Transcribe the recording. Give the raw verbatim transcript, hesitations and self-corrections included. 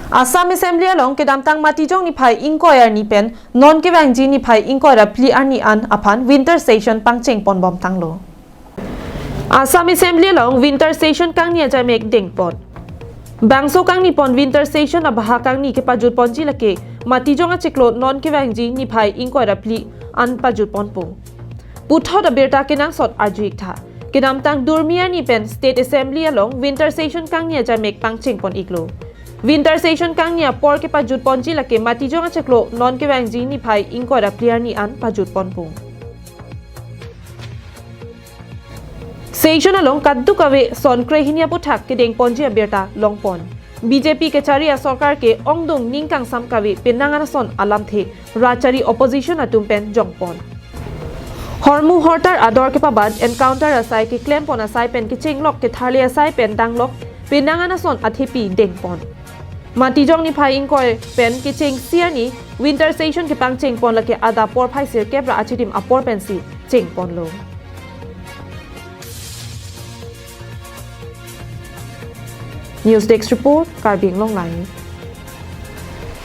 Assam Assembly along kedamtang Matijong niphai ingkoi arni pen non kevangji niphai ingkoi ra phli arni an aphan winter session pangcheng pon bom tanglo. Assam Assembly along winter session kangni ajaimek dengpon. Bangso kangni pon winter session abaha kangni kepajut ponji lake Matijong achiklo non kevangji niphai ingkoi ra phli an pajut ponpo puthot abirta kenangsot arju-ik tha. Kedamtang Durmi arni pen State Assembly along winter session kangni ajaimek pangcheng pon-iklo. Winter session kangni apor kepajut ponji lake Matijong achiklo non kevangji niphai ingkoi ra phli arni an pajut ponpo. Session along kadokave son krehini aputhak kedeng ponji abirta longpon. B J P kachari asorkar ke ongdung ning kangsam kave penang an ason alamthe rachari opposition atum pen jongpon. Hormu hortar ador kepabat encounter asai keklem pon asai pen kechenglok ketharli asai pen danglok penang an ason athepi dengpon. Matijong niphai ingkoi pen kecheng isi arni winter session kepangcheng pon lake adap porphai sirkep ra achidim apor pensi cheng ponlo. News Desk Report, Karbi Anglong Live.